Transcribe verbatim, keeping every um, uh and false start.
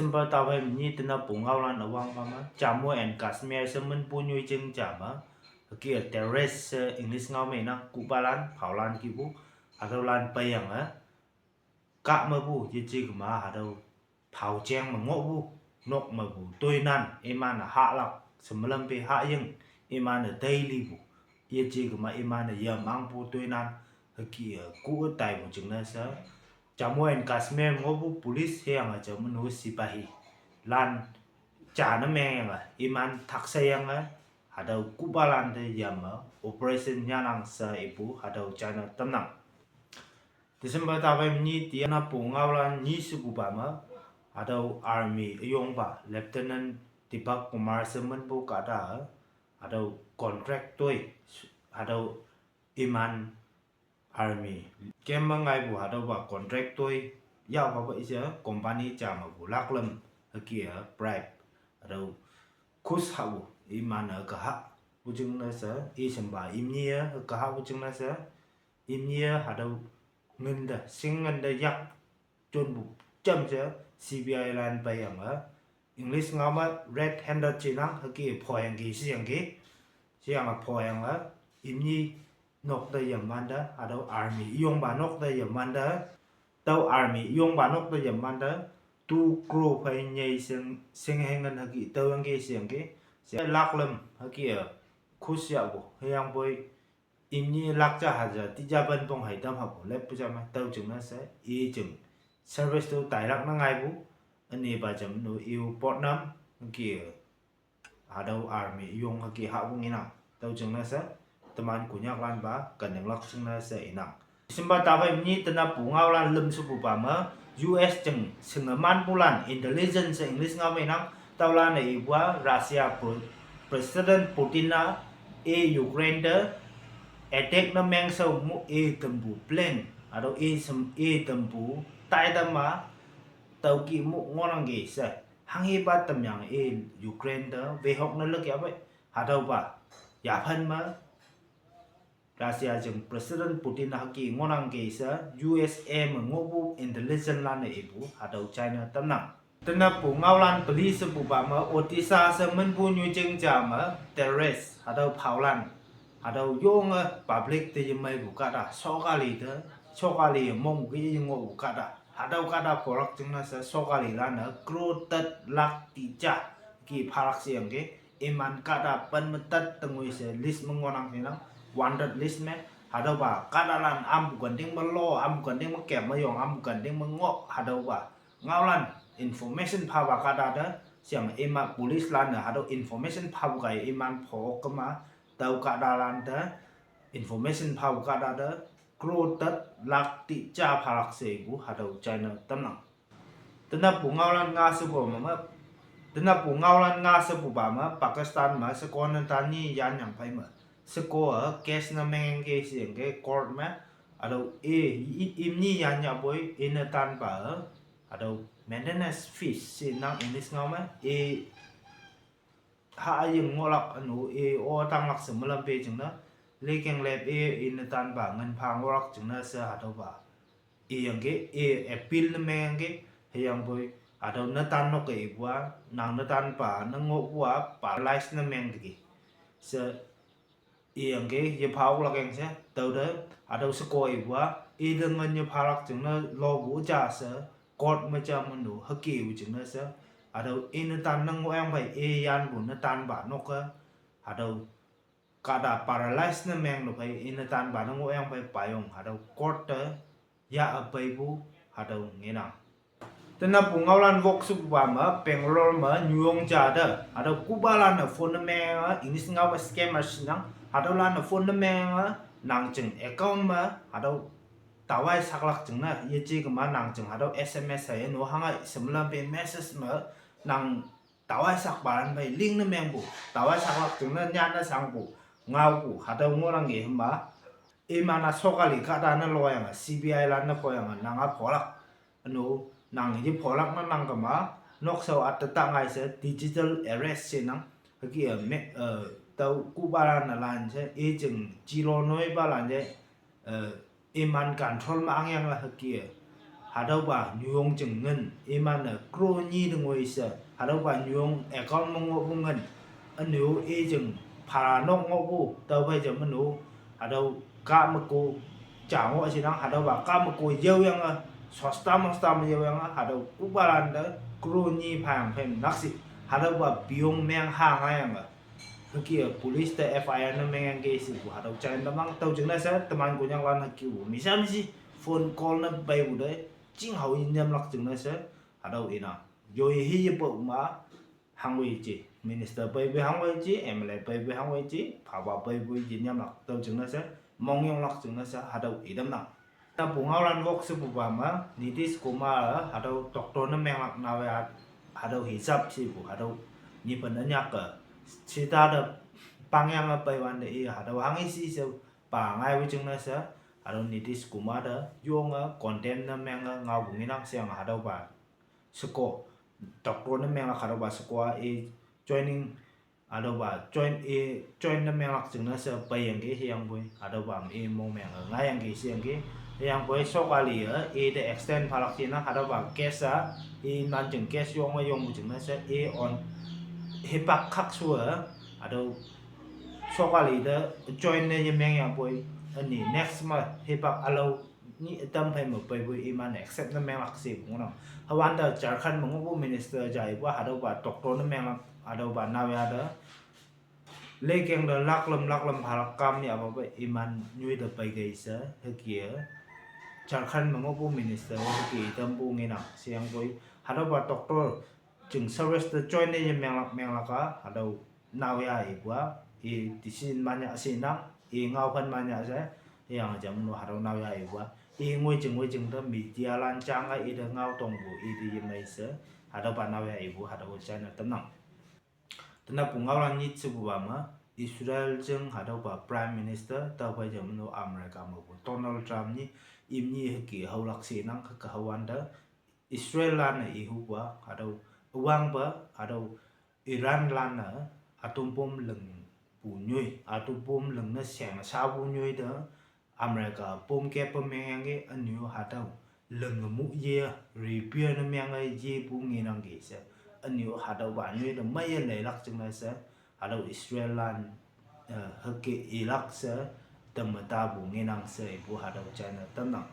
December taphei me nyi tenap pu ngaolan üwangpa me Jammu and Kashmir she minpu nyoijing ja me, hüke-e terrorist she English ngao me nang kuhpalan, phaolan kihpu, hatüolan peiyange, kah mepu yeje kema hatüo phaojeng me ngohpu, nok mepu toinan iman-e hahlak she melam pe hahying, iman-e teilipu, yeje kema iman-e yemangpu toinan, hüke-e ku-e taipu jingne she Jammu and Kashmir ngohpu police hüyange ja menu sipahi lan ja ne mengyange iman thaksheiyange, hatüo kuhpalan te yame operation nyanang she ipu hatüo china tamnang. December taphei me nyi tenap pu ngaolan nyi shepupa me, hatüo army üyongpa Lieutenant Deepak Kumar she minpu kahta, hatüo contract toi, hatüo iman army kem me ngaipu hatüopa contract toi yahpapa ise company ja mepu laklam, hüke-e bribe, hatüo khus hahpu iman-e kahahpu jingne she, ishempa imni-e kahahpu jingne she, imni-e hatüo nginte, shing nginte yak jonpu jamshe C B I lan peiyange, English ngao me red handed shenang, hüke phoyangki sheyangki, sheyange phoyange, imni nok te yemwante, hatüo army üyongpa nok te yemwante, tüo army üyongpa nok te yemwante, two crore phei nyei shing, shing hengen hüke tüoyangki sheyangki, she laklam hüke-e khus yahpu hüyangpoi imni lak ja haja tija pen pong hei tam hahpu leppu ja me tüo jingne she, i jing service to tailak ne ngaipu, ünepa jam nu iu potnam, hüke-e hatüo army yong hüke hahpu ngenang. Tüo jingne she, teman Konyaklanpa keninglak jingne she inang. December taphei me nyi tenap pu ngaolan lüm shepupa me, U S jing shingemanpulan intelligence she English ngao me nang, tüolan-e ipu-a Russia Pu-, President Putin-a i Ukraine te attack ne mengshao mu i tampu plan, hatüo i shem i tampu taitam-a, tüoki mu ngohnangki she, hanghepa tamyange i Ukraine te wehok ne lük yahpei, hatüopa yaphan me Russia jing President Putin hüke ngohnangki she U S A me ngohpu intelligence lan-e ipu hatüo china tamnang. Tenap pu ngaolan peli shepupa me Odisha she minpu nyoijing ja me terrorist hatüo phaolan, hatüo yonge public te yemeipu kahta, sokali te, sokali mongke yengohpu kahta, hatüo kahta pholak jingne she sokalilan-e crore tet lakh ti ja ki phalak sheyangki, iman kahta pen me tet tengoi she list me ngohnang shenang, wanted list me, hatüopa kahtalan ampu kenting me lo, ampu kenting me kem me yong, ampu kenting me ngoh, hatüopa ngaolan information phapa kahta te, sheyange iman police lan-e hatüo information phapu kaiye iman pho kema, tüo kahtalan te, information phapu kahta te, crore tet lakh ti ja phalak she ipu hatüo china tamnang. Tenap pu ngaolan nga shepu me, tenap pu ngaolan nga shepupa me Pakistan me sheko netan nyi yanyang phei me, sheko-e case ne mengyangki sheyangki court me, hatüo i, i, imni yanyapoi i netanpa-e, hatüo maintenance fees shenang English ngao me, i haying ngohlak ünu i-o tanglak she melam pe jingne, lekeng lep i, i netanpa ngin pha ngohlak jingne she hatüopa iyangki, i appeal ne mengyangki, hüyangpoi hatüo netan nok-e ipu-a, nang netanpa ne ngohpu-a paralyze ne mengteki she iyangki, yepha oklak yang she, tüote, hatüo sheko ipu-a, ite ngin yephalak jingne lopu ja she, court me ja menu hükepu jingne she, hatüo i netan ne ngohyang phei i yanpu netanpa nok-e, hatüo kahta paralyze ne mengnu phei i netanpa ne ngohyang phei payong hatüo court te yah peipu hatüo ngenang. Tenap pu ngaolan wok shepupa me Bangalore me nyuyong ja te, hatüo kuhpalan-e phone ne menge, English ngao me scammers nang, hatüolan-e phone ne menge, nang jing account me hatüo tawai saklak jingne yeje kema nang jing hatüo S M S hei no hangai she melam pe message me, nang tawai sakpalan phei link ne mengpu, tawai saklak jingne nyan ne shangpu, ngaopu hatüo ngohnangki hüma, iman-a sokali kahta ne loyange, C B I lan ne phoyange nang-a pholak, ünu, nang yepholak ne nang kema, nokshao atte ta ngai she digital arrest shenang, hüke-e me, eh, tüo kuhpalan-e lan she i jing jilo noipalan je, eh, iman control me angyange hüke-e Hatüopa nyuyong jing ngin iman-e crore nyi te ngoi she, hatüopa nyuyong account me ngohpu ngin, ünu i jing pharanok ngohpu, tüophei ja menu, hatüo kah meko ja ngoh shinang, hatüopa kah meko yaoyange, sosta mosta me yaoyange, hatüo kupalan te crore nyi phayang phei me nakshi, hatüopa piyong meng ha ngaiyange, hüke police te F I R ne mengyangki shepu hatüo china tamnang. Tüo jingne she teman Konyaklan hüke-o misa misi phone call ne peipu te, chinghao i nyamlak jingne she, hatüo inang. Yoi hi yepa ma, hangwei ji, minister peipu hangwei ji, M L A peipu hangwei ji, phapa peipu ji nyamlak, tüo jingne she, mongyonglak jingne she hatüo itamnang. Napu ngaolan wok shepupa me, Nitish Kumar hatüo doctor ne menglak naoya, hatüo hisap shepu hatüo nyipen ünyak-e, sita te pangyange peiwante i hatüo hanghe shi she pa ngaipu jingne she, hatüo Nitish Kumar te yonge condemn ne menge ngaopu ngenang sheyange hatüopa sheko, doctor ne menglak hatüopa sheko-a i joining, hatüopa join i, join ne menglak jingne she peiyangki hüyangpoi, hatüopa i mongmenge ngaiyangki sheyangki, hüyangpoi sokali-e ite extend phalak jinang hatüopa case-a, i nanjing case yonge yongpu jingne she i on hipak khakshu-e, hatüo sokali te join ne yemengyapoi, üni next me hipak ülao nyih ütam phei me peipoi iman accept ne menglak shepu ngohnang. Hüwante Jharkhand me ngohpu minister ja ipu-a hatüopa doctor ne menglak hatüopa naoya te lekeng te laklüm laklüm phalak kam yahpape iman nyoi te peikei she hüke-e, Jharkhand me ngohpu minister hüke itampu ngenang sheyangpoi, hatüopa doctor jing service te join ne yemenglak menglak-a hatüo naoya ipu-a, i decision manya shinang, i ngaophen manya she, hüyange jamno hatüo naoya ipu-a, i ngoi jing ngoi jing te media lan jange ite ngao tongpu ite yemei she, hatüopa naoya ipu hatüo china tamnang. Tenapu ngaolan nyit shepupa me, Israel jing hatüopa Prime Minister, tüophei jamno America mepu Donald Trump nyi, imni hüke haolak shinang hüke hüwante, Israel lan-e ihupa, hatüo, üwangpa, hatüo, Iran lan-e atom bomb lingpu nyoi, atom bomb lingne sheng shapu nyoi te, America bomb keppe mengyangki ünyu hatüo, linge mu ye, repair ne menge yepu ngenangki she, ünyu hatüopa nyoi te meiye leilak jingne she, hatüo Israel lan, eh, hüke ilak she, teme tapu ngenang she ipu hatüo china tamnang.